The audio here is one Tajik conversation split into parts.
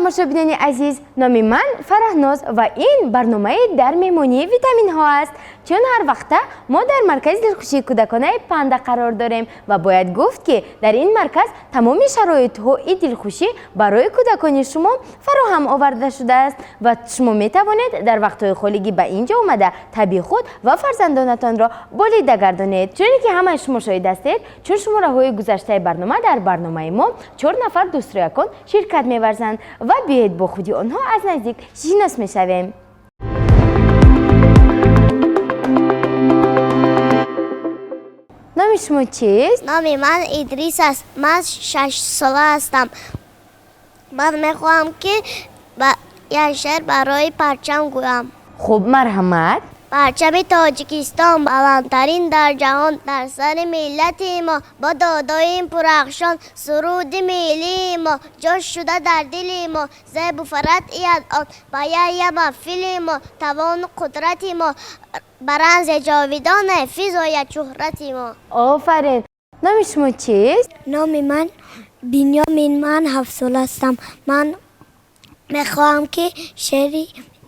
Тамошобинони азиз, номи ман Фараҳноз ва ин барномаи дар меҳмонии витаминҳо аст. Чун ҳар вақта мо дар маркази дилхушии кӯдаконаи Панда қарор дорем ва бояд гуфт, ки дар ин марказ тамоми шароитҳои дилхушӣ барои кӯдакони шумо фароҳам оварда шудааст ва шумо метавонед дар вақтҳои холигӣ ба ин ҷо омада табъи худ ва фарзандонатонро болида гардонед. Чуне ки ҳамаи шумо шоҳид ҳастед, чун шумораҳои гузаштаи барнома дар барномаи мо чор нафар дӯстроякон ширкат меварзанд ва биёед бо худи онҳо аз наздик шинос мешавем. Номи шумо чист? Номи ман Идрис аст. Ман 6-сола ҳастам. Ман мехоҳам, ки як шеър барои парчам гӯям. Хуб, марҳамат. Парчами Тоҷикистон баландтарин дар ҷаҳон, дар сари миллати мо бо додоим пурахшон, суруди миллии мо ҷош шуда дар дили мо, зебу фарат ияд он ба яя маҳфили мо, тавону қудрати мо баранзе ҷовидоне физояд шӯҳрати мо. Офарин. Номи шумо чист? Номи ман Бинёмин, ман 7-сола ҳастам. Ман мехоҳам, ки шеъри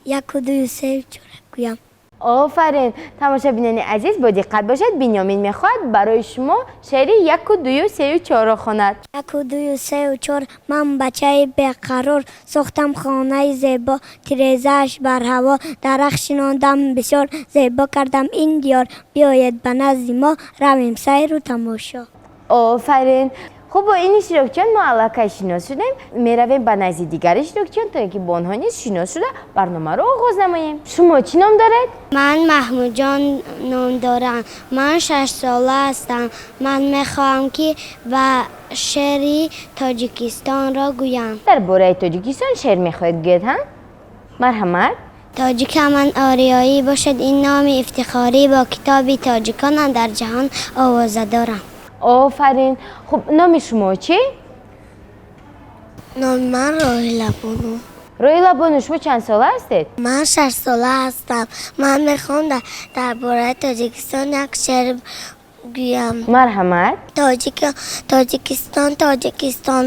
яку дую сею чора гӯям. Офарин. Тамошобинони азиз, бо диққат бошед, Бинёмин мехоҳад барои шумо шеъри яку дую сею чорро хонад. Яку дую сею чор, ман бачаи беқарор, сохтам хонаи зебо, тирезааш бар ҳаво, дарахт шинондам бисёр, зебо кардам ин диёр, биёед ба назди мо, равем сайру тамошо. Офарин. Хуб, бо ин иштирокчиён мо аллакай шинос шудем. Меравем ба назди дигар иштирокчиён, то ин ки бо онҳо низ шинос шуда барномаро оғоз намоем. Шумо чӣ ном доред? Ман Маҳмудҷон ном дорам. Ман 6-сола ҳастам. Ман мехоҳам, ки ба шеъри Тоҷикистонро гӯям. Дар бораи Тоҷикистон шеър мехоҳед гӯед, ҳа? Марҳамат. Тоҷикам ман ориёӣ бошад ин номи ифтихорӣ, бо китоби тоҷиконам дар ҷаҳон овоза дорам. Офарин. Хуб, номи шумо чӣ? Номи ман Роҳила Бону. Роҳила Бону, шумо чанд сола ҳастед? Ман 6-сола ҳастам. Ман мехоҳам дар бораи Тоҷикистон як шеър гӯям. Марҳамат. Тоҷикистон, Тоҷикистон,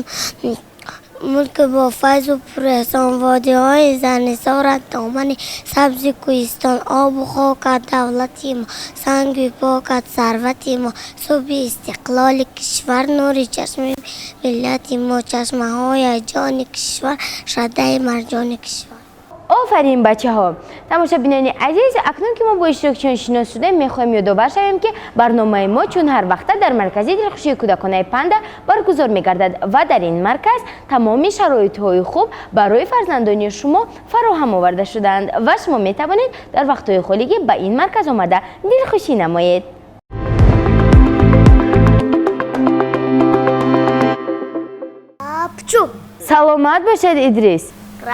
мулки бо файзу пурэҳсон, водиҳои зарнисорат, домани сабзи кӯҳистон, обу хокат давлати мо, санги покат сарвати мо, субҳи истиқлоли кишвар, нури чашми миллати мо, чашмаҳои ҷони кишвар, шадаи марҷони кишвар. Офарин, бачаҳо. Тамошобинони азиз, акнун ки мо бо иштирокчиён шинос шудем, мехоҳем ёдовар шавем, ки барномаи мо чун ҳар вақта дар маркази дилхушии кӯдаконаи Панда баргузор мегардад ва дар ин марказ тамоми шароитҳои хуб барои фарзандони шумо фароҳам оварда шудаанд ва шумо метавонед дар вақтҳои холигӣ ба ин марказ омада дилхушӣ намоед. Апчу. Саломат бошед, Идрис.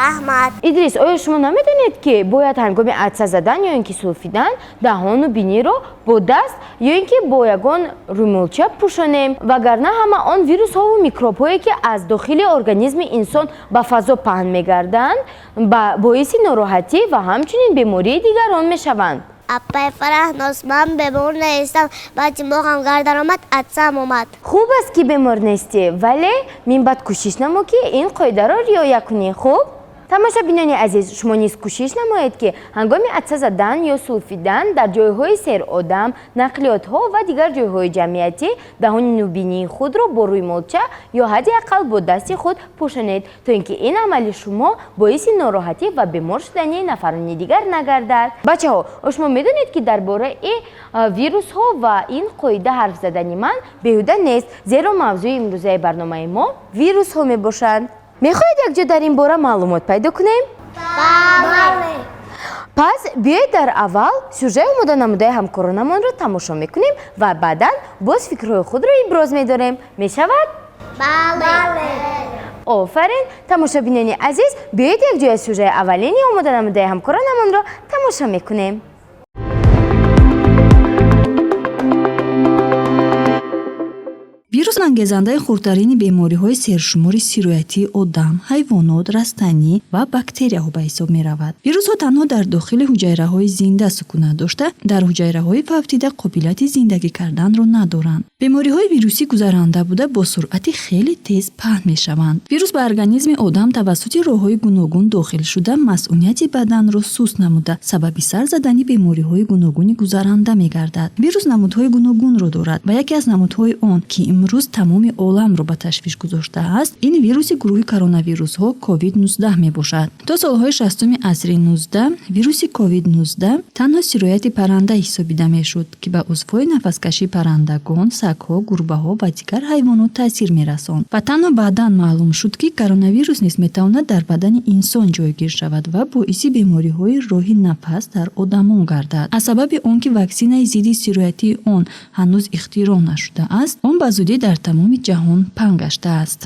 Раҳмат. Идрис, оё шумо намедонед, ки бояд ҳангоми атса задан ё ин ки сулфидан даҳону биниро бо даст ё ин ки бо ягон рӯмолча пӯшонем, вагарна ҳама он вирусҳову микробҳое, ки аз дохили организми инсон ба фазо паҳн мегарданд, ба боиси нороҳатӣ ва ҳамчунин бемории дигарон мешаванд? Аппаи Фараҳноз, ман бемор нестам. Баъди моҳам гардан омад, атсам омад. Хуб аст, ки бемор нестӣ, вале минбаъд кӯшиш намо, ки ин қоидаро риоя кунӣ. Хуб, тамошобинони азиз, шумо низ кӯшиш намоед, ки ҳангоми атса задан ё сулфидан дар ҷойҳои серодам, нақлиётҳо ва дигар ҷойҳои ҷамъиятӣ даҳони бинии худро бо рӯймолча ё ҳадди ақал бо дасти худ пӯшонед, то ин ки ин амали шумо боиси нороҳатӣ ва бемор шудани нафарони дигар нагардад. Бачаҳо, шумо медонед, ки дар бораи вирусҳо ва ин қоида ҳарф задани ман беҳуда нест, зеро мавзӯи имрӯзаи барномаи мо вирусҳо мебошанд. Мехоҳед якҷо дар ин бора маълумот пайдо кунем? Бале. Пас биёед, дар аввал сюжаи омода намудаи ҳамкоронамонро тамошо мекунем ва баъдан боз фикрҳои худро иброз медорем. Мешавад? Бале. Офарин. Тамошобинони азиз, биёед, якҷоя сюжаи аввалини омода намудаи ҳамкоронамонро тамошо мекунем. Вирус Вирус ангезандаи хурдтарини бемориҳои сершумори сироятии одам, ҳайвонот, растанӣ ва бактерияҳо ба ҳисоб меравад. Вирусҳо танҳо дар дохили ҳуҷайраҳои зинда сукунат дошта, дар ҳуҷайраҳои фавтида қобилияти зиндагӣ карданро надоранд. Бемориҳои вирусӣ гузаранда буда, бо суръати хеле тез паҳн мешаванд. Вирус ба организми одам тавассути роҳҳои гуногун дохил шуда, масунияти баданро суст намуда, сабаби сар задани бемориҳои гуногуни гузаранда мегардад. Вирус намудҳои гуногунро дорад ва яке аз намудҳои он, ки имрӯз тамоми оламро ба ташвиш гузоштааст, ин вируси гурӯҳи коронавирусҳо COVID-19 мебошад. То солҳои 60-уми асри 19 вируси COVID-19 танҳо сирояти парранда ҳисобида мешуд, ки ба узвҳои нафаскашии паррандагон, сагҳо, гурбаҳо ва дигар ҳайвонот таъсир мерасонд. Ва танҳо баъдан маълум шуд, ки коронавирус низ метавонад дар бадани инсон ҷойгир шавад ва боиси бемориҳои роҳи нафас дар одамон гардад. Аз сабаби он ки ваксинаи зидди сироятии он ҳанӯз ихтироъ нашудааст, он ба зудӣ дар тамоми ҷаҳон паҳн гаштааст.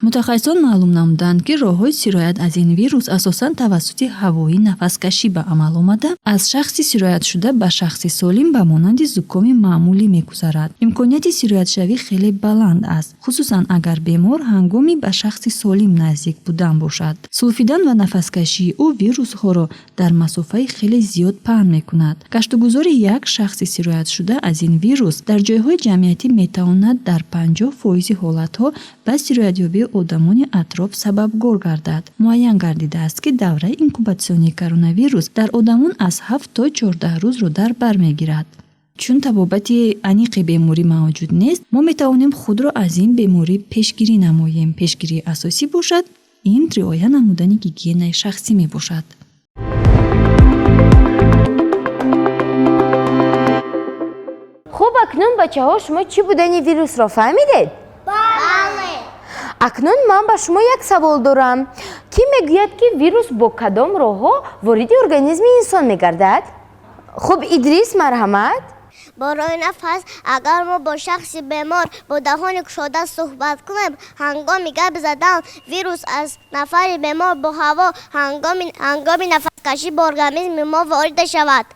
Мутахассисон маълум намуданд, ки роҳҳои сироят аз ин вирус асосан тавассути ҳавои нафаскашӣ ба амал омада, аз шахси сироятшуда ба шахси солим ба монанди зукоми маъмулӣ мегузарад. Имконияти сироятшавӣ хеле баланд аст, хусусан агар бемор ҳангоми ба шахси солим наздик будан бошад. Сулфидан ва нафаскашии ӯ вирусҳоро дар масофаи хеле зиёд паҳн мекунад. Гаштугузори як шахси сироятшуда аз ин вирус дар ҷойҳои ҷамъиятӣ метавонад дар 50 фоизи ҳолатҳо ба сироятёбии одамони атроф сабабгор гардад. Муайян гардидааст, ки давраи инкубатсионии коронавирус дар одамон аз 7 то 14 рӯзро дар бар мегирад. Чун табобати аниқи беморӣ мавҷуд нест, мо метавонем худро аз ин беморӣ пешгирӣ намоем. Пешгирии асосӣ бошад, ин риоя намудани гигиенаи шахсӣ мебошад. Хуб, акнун, бачаҳо, шумо чӣ будани вирусро фаҳмидед? Бале. Акнун ман ба шумо як савол дорам. Кӣ мегӯяд, ки вирус бо кадом роҳҳо вориди организми инсон мегардад? Хуб, Идрис, марҳамат. Бо роҳи нафас. Агар мо бо шахси бемор бо даҳони кушода суҳбат кунем, ҳангоми гап задан вирус аз нафари бемор бо ҳаво ҳангоми нафаскашӣ ба организми мо ворид шавад.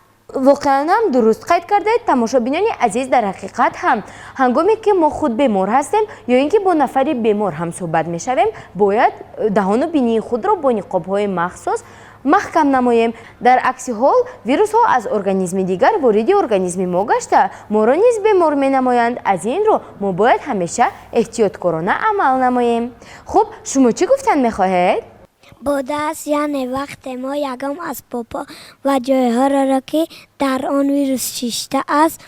Воқеан ҳам дуруст қайд кардаед, тамошобинони азиз. Дар ҳақиқат ҳам, ҳангоме ки мо худ бемор ҳастем ё ин ки бо нафари бемор ҳамсӯҳбат мешавем, бояд даҳону бинии худро бо ниқобҳои махсус маҳкам намоем. Дар акси ҳол вирусҳо аз организми дигар вориди организми мо гашта, моро низ бемор менамоянд. Аз ин рӯ мо бояд ҳамеша эҳтиёткорона амал намоем. Хуб, шумо чӣ гуфтан мехоҳед? Бо даст, яъне вақте мо ягон асбобҳо ва ҷойҳоро, ки дар он вирус шиштааст,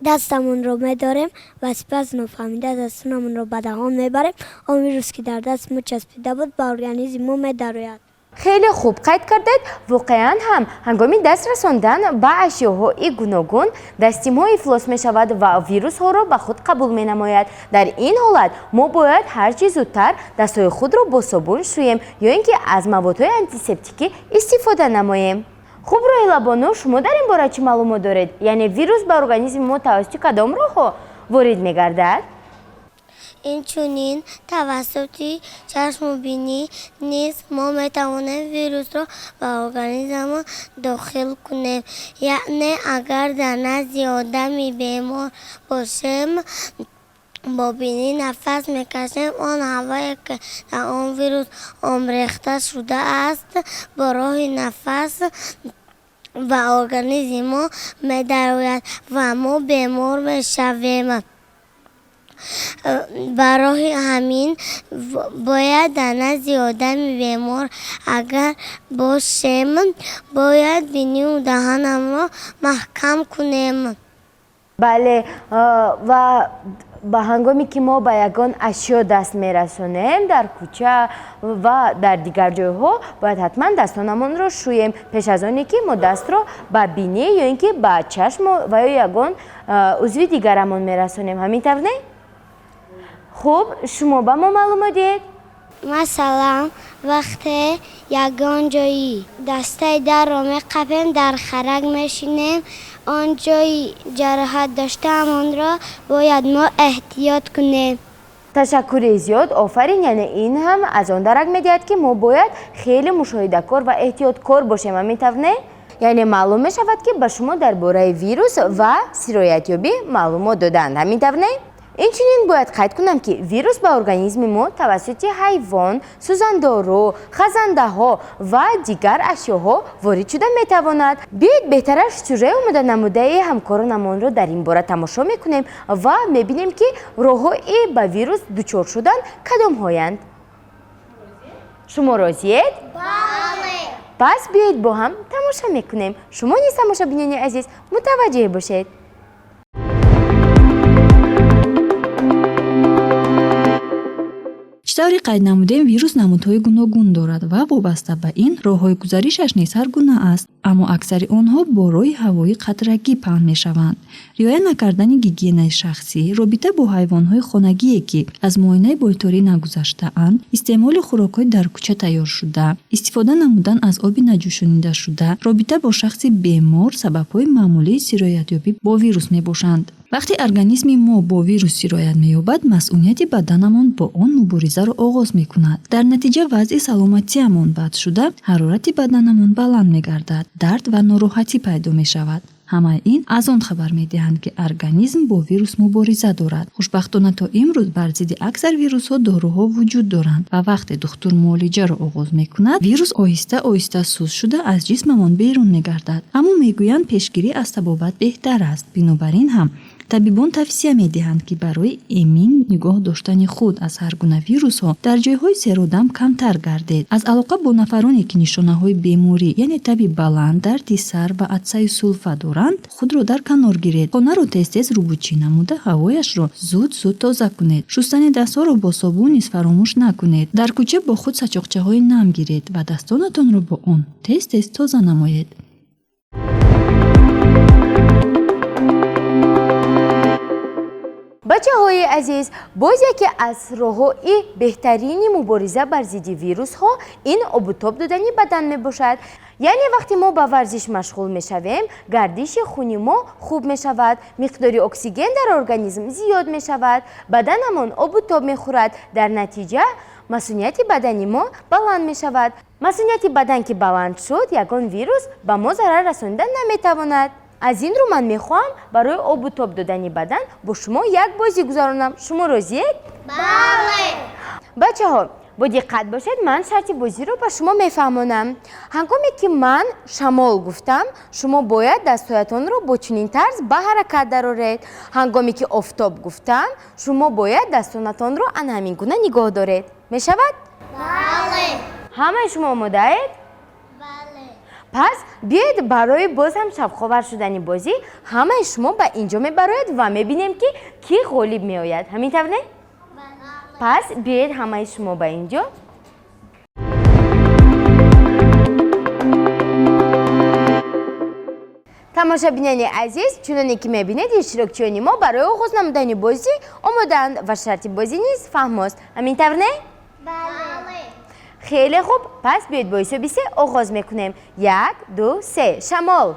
дастамонро медорем ва сипас нофаҳмида дастонамонро ба даҳон мебарем, он вирус, ки дар даст мо часпида буд, ба организми мо медарояд. Хеле хуб қайд кардед. Воқеан ҳам, ҳангоми даст расондан ба ашёҳои гуногун дасти мо ифлос мешавад ва вирусҳоро ба худ қабул менамояд. Дар ин ҳолат мо бояд ҳарчи зудтар дастҳои худро бо собун шӯем ё ин ки аз маводҳои антисептикӣ истифода намоем. Хуб, Роҳилабону, шумо дар ин бора чӣ маълумот доред? Яъне вирус ба организми мо тавассути кадом роҳҳо ворид мегардад? Инчунин тавассути чашму бинӣ низ мо метавонем вирусро ба организмамон дохил кунем. Яъне агар дар назди одами бемор бошем, бо бинӣ нафас мекашем, он ҳавое, ки дар он вирус омрехта шудааст, бо роҳи нафас ба организми мо медарояд ва мо бемор мешавем. Барои ҳамин бояд дар назди одами бемор агар бошем, бояд бинию даҳанамро маҳкам кунем. Бале, ва ба ҳангоме ки мо ба ягон ашё даст мерасонем дар кӯча ва дар дигар ҷойҳо, бояд ҳатман дастонамонро шӯем пеш аз оне ки мо дастро ба бинӣ ё ин ки ба чашму ва ё ягон узви дигарамон мерасонем. Ҳамин тавр, не? Хуб, шумо ба мо маълумот диҳед. Масалан, вақте ягон ҷои дастаи дарро меқапем, дар харак мешинем, он ҷои ҷароҳат доштаамонро бояд мо эҳтиёт кунем. Ташаккури зиёд, офарин. Яъне ин ҳам аз он дарак медиҳад, ки мо бояд хеле мушоҳидакор ва эҳтиёткор бошем. Ҳамин тавр, не? Яъне маълум мешавад, ки ба шумо дар бораи вирус ва сироятёбӣ маълумот доданд. Ҳамин тавр, не? Инчунин бояд қайд кунам, ки вирус ба организми мо тавассути ҳайвон, сӯзандору, хазандаҳо ва дигар ашёҳо ворид шуда метавонад. Биёед, беҳтараш сюжаи омоданамудаи ҳамкоронамонро дар ин бора тамошо мекунем ва мебинем, ки роҳҳои ба вирус дучор шудан кадомҳоянд. Шумо розиед? Бале. Пас биёед, бо ҳам тамоша мекунем. Шумо низ, тамошобинони азиз, мутаваҷҷеҳ бошед. Чӣ тавре қайд намудем, вирус намудҳои гуногун дорад ва вобаста ба ин роҳҳои гузаришаш низ ҳар гуна аст, аммо аксари онҳо бо роҳи ҳавои қатрагӣ паҳн мешаванд. Риоя накардани гигиенаи шахсӣ, робита бо ҳайвонҳои хонагие, ки аз муоинаи бойторӣ нагузаштаанд, истеъмоли хӯрокҳои дар кӯча тайёршуда, истифода намудан аз оби наҷӯшонидашуда, робита бо шахси бемор сабабҳои маъмулии сироятёбӣ бо вирус мебошанд. Вақте организми мо бо вирус сироят меёбад, масъунияти баданамон бо он муборизаро оғоз мекунад. Дар натиҷа вазъи саломатиамон бад шуда, ҳарорати баданамон баланд мегардад, дард ва нороҳатӣ пайдо мешавад. Ҳамаи ин аз он хабар медиҳанд, ки организм бо вирус мубориза дорад. Хушбахтона, то имрӯз бар зидди аксар вирусҳо доруҳо вуҷуд доранд ва вақте духтур муолиҷаро оғоз мекунад, вирус оҳиста оҳиста суст шуда, аз ҷисмамон берун мегардад. Аммо мегӯянд, пешгирӣ аз табобат беҳтар аст. Бинобар ин ҳам табибон тавсия медиҳанд, ки барои эмин нигоҳ доштани худ аз ҳар гуна вирусҳо дар ҷойҳои серодам камтар гардед. Аз алоқа бо нафароне, ки нишонаҳои беморӣ, яъне таби баланд, дарди сар ва атсаю сулфа доранд, худро дар канор гиред. Хонаро тез-тез рӯбучӣ намуда, ҳавояшро зуд-зуд тоза кунед. Шустани дастҳоро бо собун низ фаромӯш накунед. Дар кӯча бо худ сачоқчаҳои нам гиред ва дастонатонро бо он тез-тез тоза намоед. Бачаҳои азиз, боз яке аз роҳҳои беҳтарини мубориза бар зидди вирусҳо ин обутоб додани бадан мебошад. Яъне вақте мо ба варзиш машғул мешавем, гардиши хуни мо хуб мешавад, миқдори оксиген дар организм зиёд мешавад, баданамон обутоб мехӯрад. Дар натиҷа масунияти бадани мо баланд мешавад. Масунияти бадан ки баланд шуд, ягон вирус ба мо зарар расонида наметавонад. Аз ин рӯ ман мехоҳам барои обутоб додани бадан бо шумо як бозӣ гузаронам. Шумо розиед? Бале. Бачаҳо, бо диққат бошед, ман шарти бозиро ба шумо мефаҳмонам. Ҳангоме ки ман шамол гуфтам, шумо бояд дастҳоятонро бо чунин тарз ба ҳаракат дароред. Ҳангоме ки офтоб гуфтам, шумо бояд дастонатонро ана ҳамин гуна нигоҳ доред. Мешавад? Бале. Ҳамаи шумо омодаед? Бале. Пас биёед, барои боз ҳам шавқовар шудани бозӣ ҳамаи шумо ба инҷо мебароед ва мебинем, ки кӣ ғолиб меояд. Ҳамин тавр, не? Пас биёед, ҳамаи шумо ба инҷо. Тамошобинони азиз, чуноне ки мебинед, иштирокчиёни мо барои оғоз намудани бозӣ омодаанд ва шарти бозӣ низ фаҳмост. Ҳамин тавр, не? Бале. Хеле хуб. Пас биёед, бо ҳисоби се оғоз мекунем. Як, ду, се. Шамол,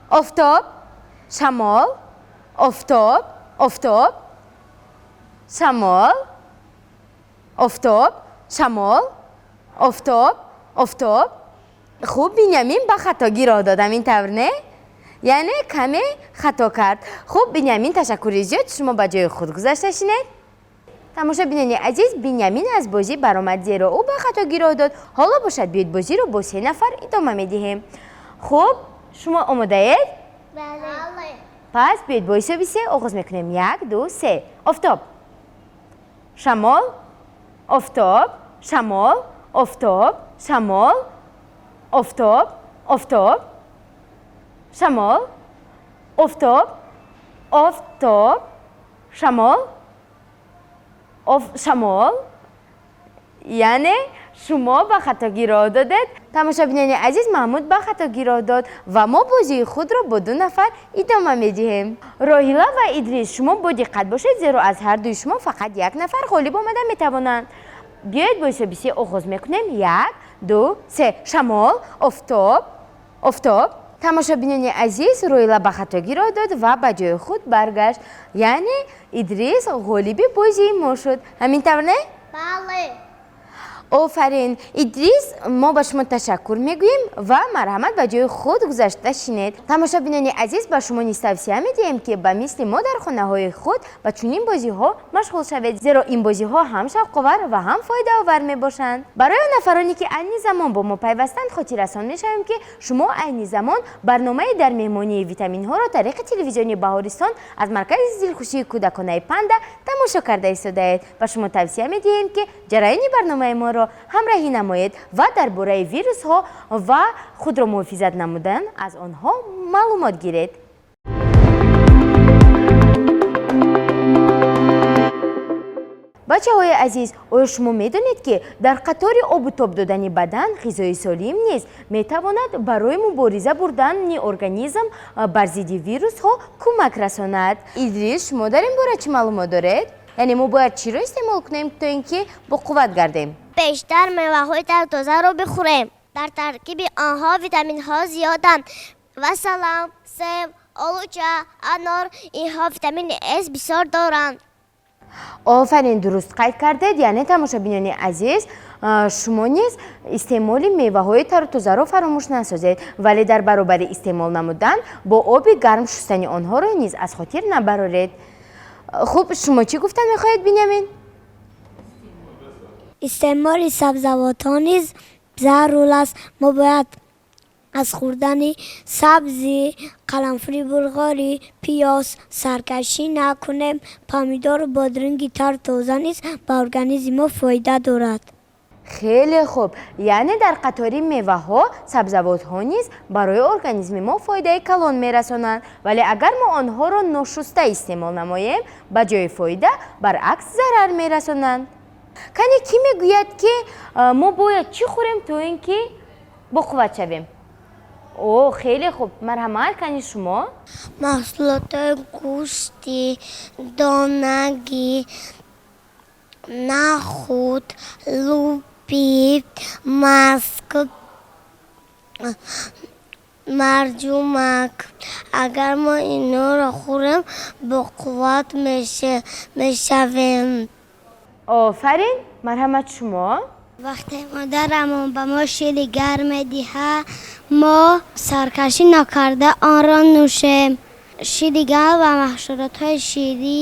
офтоб, шамол, офтоб, офтоб, шамол, офтоб, шамол, офтоб, офтоб. Хуб, Биньямин ба хатогӣ роҳ дод, ҳамин тавр, не? Яъне каме хато кард. Хуб, Биньямин, ташаккури зиёд, шумо ба ҷои худ гузашта шинед. Тамошобинони азиз, Биньямин аз бозӣ баромад, зеро ӯ ба хатогӣ роҳ дод. Ҳоло бошад, биёед, бозиро бо се нафар идома медиҳем. Хуб, шумо омодаед? Бале. Пас биёед, бо ҳисоби се оғоз мекунем. Як, ду, се. Офтоб, шамол, офтоб, шамол, офтоб, шамол, офтоб, офтоб, шамол, офтоб, офтоб, шамол, шамол. Яъне шумо ба хатогӣ роҳ додед. Тамошобинони азиз, Маҳмуд ба хатогӣ роҳ дод ва мо бозии худро бо ду нафар идома медиҳем. Роҳила ва Идрис, шумо бо диққат бошед, зеро аз ҳар дуи шумо фақат як нафар ғолиб омада метавонанд. Биёед, бо ҳисоби се оғоз мекунем. Як, ду, се. Шамол, офтоб, офтоб. Тамошобинони азиз, Роҳила ба хатогӣ роҳ дод ва ба ҷои худ баргашт. Яъне Идрис ғолиби бозии мо шуд. Ҳамин тавр, не? Бале. Офарин, Идрис, мо ба шумо ташаккур мегӯем ва марҳамат, ба ҷои худ гузашта шинед. Тамошобинони азиз, ба шумо низ тавсия медиҳем, ки ба мисли мо дар хонаҳои худ ба чунин бозиҳо машғул шавед, зеро ин бозиҳо ҳам шавқовар ва ҳам фоидаовар мебошанд. Барои он нафароне, ки айни замон бо мо пайвастанд, хотиррасон мешавем, ки шумо айни замон барномаи «Дар меҳмонии витаминҳоро» тариқи телевизиони Баҳористон аз маркази дилхушии кӯдаконаи Панда тамошо карда истодаед. Ба шумо тавсия медиҳем, ки ҷараёни барномаи моро ҳамроҳӣ намоед ва дар бораи вирусҳо ва худро муҳофизат намудан аз онҳо маълумот гиред. Бачаҳои азиз, оё шумо медонед, ки дар қатори обу тоб додани бадан ғизои солим низ метавонад барои мубориза бурдани организм бар зидди вирусҳо кӯмак расонад? Идрис, шумо дар ин бора чӣ маълумот доред? Яъне мо бояд чиро истеъмол кунем, то ин ки боқувват гардем? Бештар меваҳои тару тозаро бихӯрем. Дар таркиби онҳо витаминҳо зиёданд. Масалан, себ, олуча, анор, инҳо витамини С бисёр доранд. Офарин, дуруст қайд кардед. Яъне, тамошобинони азиз, шумо низ истеъмоли меваҳои тару тозаро фаромӯш насозед, вале дар баробари истеъмол намудан бо оби гарм шустани онҳоро низ аз хотир набароред. Хуб, шумо чӣ гуфта мехоҳед, Бинямин? Истеъмоли сабзавотҳо низ зарур аст. Мо бояд аз хӯрдани сабзӣ, қаламфури булғорӣ, пиёз саркашӣ накунем. Помидору бодринги тару тоза низ ба организми мо фоида дорад. Хеле хуб. Яъне дар қатори меваҳо сабзавотҳо низ барои организми мо фоидаи калон мерасонанд, вале агар мо онҳоро ношуста истеъмол намоем, ба ҷои фоида баръакс зарар мерасонанд. Кане, кӣ мегӯяд, ки мо бояд чӣ хӯрем, то ин ки боқувват шавем? О, хеле хуб, марҳамат, кани шумо. Маҳсулотҳои гӯштӣ, донагӣ, нахӯд, лӯбӣ, маск, марҷумак. Агар мо инҳоро хӯрем, боқувват мешавем. Офарин, марҳамат, шумо. Вақте модарамон ба мо шири гарм медиҳад, мо саркашӣ накарда онро нӯшем. Шири гарм ва маҳсулотҳои ширӣ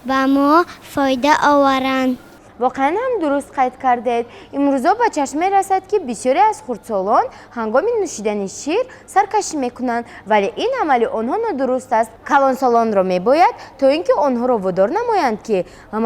ба мо фоида оваранд. Воқеан ҳам дуруст қайд кардед. Имрӯзо ба чашм мерасад, ки бисёре аз хурдсолон ҳангоми нӯшидани шир саркашӣ мекунанд, вале ин амали онҳо нодуруст аст. Калонсолонро мебояд то ин ки онҳоро водор намоянд, ки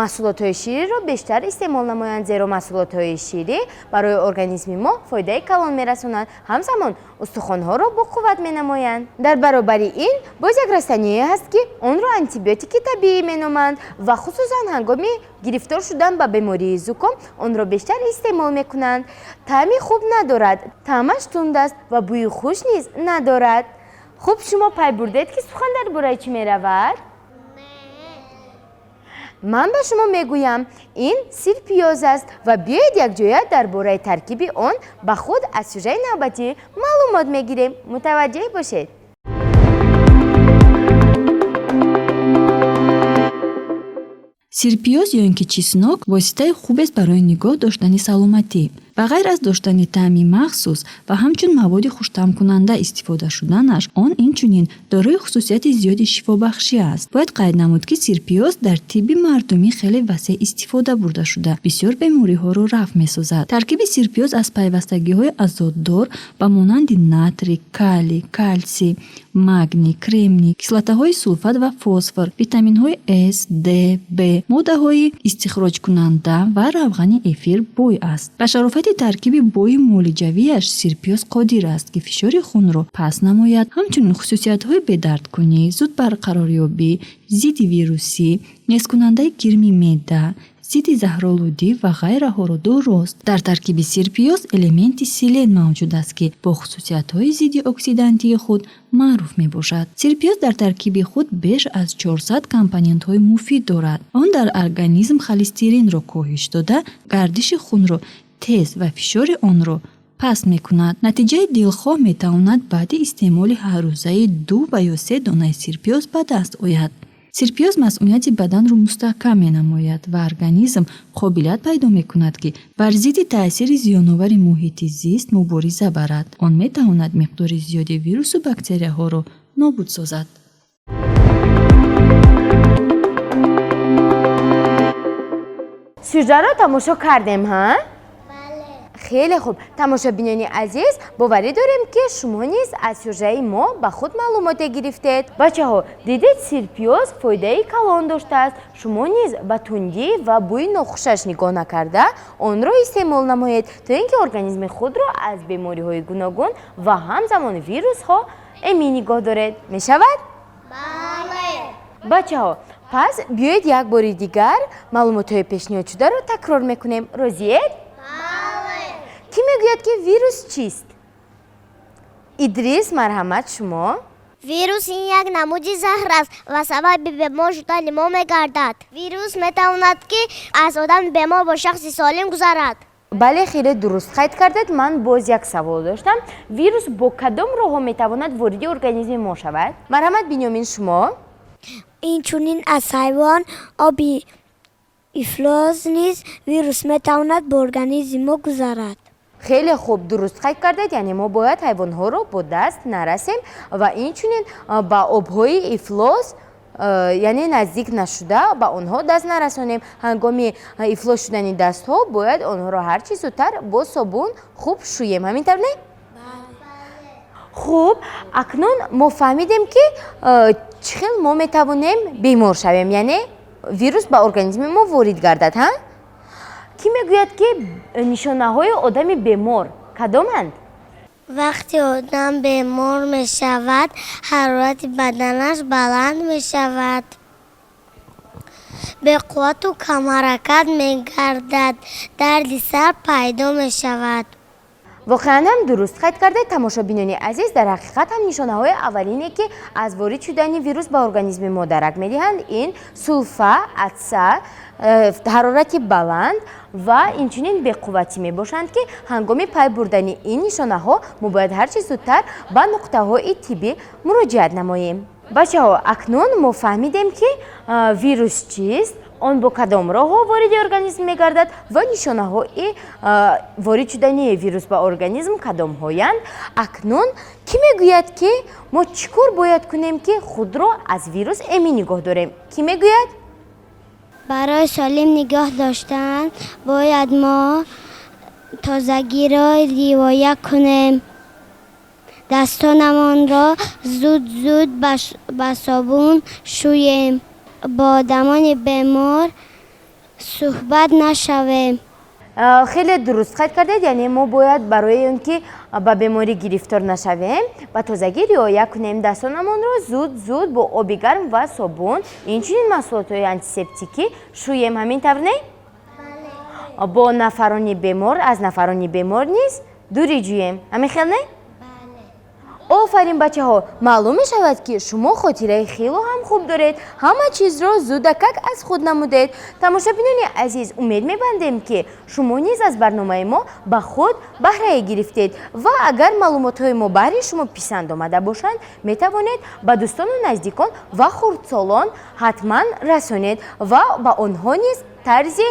маҳсулотҳои шириро бештар истеъмол намоянд, зеро маҳсулотҳои ширӣ барои организми мо фоидаи калон мерасонанд, ҳамзамон устухонҳоро боқувват менамоянд. Дар баробари ин боз як растание ҳаст, ки онро антибиотики табиӣ меноманд ва хусусан ҳангоми гирифтор шудан ба бемории зуком онро бештар истеъмол мекунанд. Таъми хуб надорад, таъмаш тунд аст ва бӯи хуш низ надорад. Хуб, шумо пай бурдед, ки сухан дар бораи чӣ меравад? Ман ба шумо мегӯям, ин сирпиёз аст, ва биёед, якҷоя дар бораи таркиби он ба худ аз сюжаи навбатӣ маълумот мегирем. Мутаваҷҷеҳ бошед. Сирпиёз ё ин ки чеснок воситаи хубест барои нигоҳ доштани саломатӣ. Ба ғайр аз доштани таъми махсус ва ҳамчун маводи хуштаъмкунанда истифода шуданаш, он инчунин дорои хусусияти зиёди шифобахшӣ аст. Бояд қайд намуд, ки сирпиёз дар тибби мардумӣ хеле васеъ истифода бурда шуда, бисёр бемориҳоро рафъ месозад. Таркиби сирпиёз аз пайвастагиҳои азотдор ба монанди натрий, калий, калсий, магний, кремний, кислотаҳои сулфат ва фосфор, витаминҳои С, Д, Б, моддаҳои истихроҷкунанда ва равғани эфир бой аст. Ба шарофати таркиби бои муолиҷавиаш сирпиёз қодир аст, ки фишори хунро паст намояд. Ҳамчунин хусусиятҳои бедардкунӣ, зуд барқарорёбӣ, зидди вирусӣ, несткунандаи кирми меъда, зидди заҳролудӣ ва ғайраҳоро дорост. Дар таркиби сирпиёз элементи селен мавҷуд аст, ки бо хусусиятҳои зидди оксидантии худ маъруф мебошад. Сирпиёз дар таркиби худ беш аз 400 компонентҳои муфид дорад. Он дар организм холестеринро коҳиш дода, гардиши хунро тез ва фишори онро паст мекунад. Натиҷаи дилхоҳ метавонад баъди истеъмоли ҳаррӯзаи ду ва ё се донаи сирпиёз ба даст ояд. Сирпиёз масунияти баданро мустаҳкам менамояд ва организм қобилият пайдо мекунад, ки бар зидди таъсири зиёновари муҳити зист мубориза барад. Он метавонад миқдори зиёди вирусу бактерияҳоро нобуд созад. Сюжаро тамошо кардем, ҳа? Хеле хуб. Тамошобинони азиз, боварӣ дорем, ки шумо низ аз сюжаи мо ба худ маълумоте гирифтед. Бачаҳо, дидед, сирпиёз фоидаи калон доштааст. Шумо низ ба тундӣ ва бӯи нохушаш нигоҳ накарда, онро истеъмол намоед, то ин ки организми худро аз бемориҳои гуногун ва ҳамзамон вирусҳо эмин нигоҳ доред. Мешавад? Бале. Бачаҳо, пас биёед, як бори дигар маълумотҳои пешниҳодшударо такрор мекунем. Розиед? Кӣ мегӯяд, ки вирус чист? Идрис, марҳамат, шумо. Вирус ин як намуди заҳр аст ва сабаби бемор шудани мо мегардад. Вирус метавонад, ки аз одами бемор ба шахси солим гузарад. Бале, хеле дуруст қайд кардед. Ман боз як савол доштам: вирус бо кадом роҳҳо метавонад вориди организми мо шавад? Марҳамат, Бинёмин, шумо. Инчунин аз ҳайвон, оби ифлос низ вирус метавонад ба организми мо гузарад. Хеле хуб, дуруст қайд кардед. Яъне мо бояд ҳайвонҳоро бо даст нарасем ва инчунин ба обҳои ифлос, яъне наздик нашуда, ба онҳо даст нарасонем. Ҳангоми ифлос шудани дастҳо бояд онҳоро ҳарчи зудтар бо собун хуб шӯем. Ҳамин тавр, не? Хуб, акнун мо фаҳмидем, ки чӣ хел мо метавонем бемор шавем, яъне вирус ба организми мо ворид гардад. Ҳа, кӣ мегӯяд, ки нишонаҳои одами бемор кадоманд? Вақте одам бемор мешавад, ҳарорати баданаш баланд мешавад, беқуввату камҳаракат мегардад, дарди сар пайдо мешавад. Воқеан ҳам дуруст қайд кардед, тамошобинони азиз. Дар ҳақиқат ҳам нишонаҳои аввалине, ки аз ворид шудани вирус ба организми мо дарак медиҳанд, ин сулфа, атса, ҳарорати баланд ва инчунин беқувватӣ мебошанд, ки ҳангоми пай бурдани ин нишонаҳо мо бояд ҳарчи зудтар ба нуқтаҳои тиббӣ муроҷиат намоем. Бачаҳо, акнун мо фаҳмидем, ки вирус чист, он бо кадом роҳҳо вориди организм мегардад ва нишонаҳои ворид шудани вирус ба организм кадомҳоянд. Акнун кӣ мегӯяд, ки мо чӣ кор бояд кунем, ки худро аз вирус эмин нигоҳ дорем? Кӣ мегӯяд? Барои солим нигоҳ доштан бояд мо тозагиро риоя кунем, дастонамонро зуд зуд ба собун шӯем, бо одамони бемор суҳбат нашавем. Хеле дуруст қайд кардед. Яъне мо бояд барои он ки ба беморӣ гирифтор нашавем, ба тозагӣ риоя кунем, дастонамонро зуд зуд бо оби гарм ва собун, инчунин маҳсулотҳои антисептикӣ шӯем. Ҳамин тавр, не? Бо нафарони бемор, аз нафарони бемор низ дурӣ ҷӯем. Ҳамин хел, не? Офарин, бачаҳо! Маълум мешавад, ки шумо хотираи хело ҳам хуб доред, ҳама чизро зудакак аз худ намудед. Тамошобинони азиз, умед мебандем, ки шумо низ аз барномаи мо ба худ баҳрае гирифтед ва агар маълумотҳои мо баҳри шумо писанд омада бошанд, метавонед ба дӯстону наздикон ва хурдсолон ҳатман расонед ва ба онҳо низ тарзи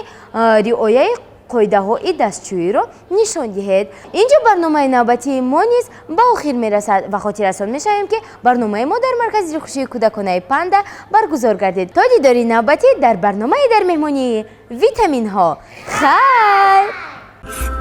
риояи қоидаҳои дастшӯиро нишон диҳед. Инҷо барномаи навбатии мо низ ба охир мерасад ва хотиррасон мешавем, ки барномаи мо дар маркази дилхушии кӯдаконаи Панда баргузор гардид. То дидори навбатӣ дар барномаи «Дар меҳмонии витаминҳо», хайр!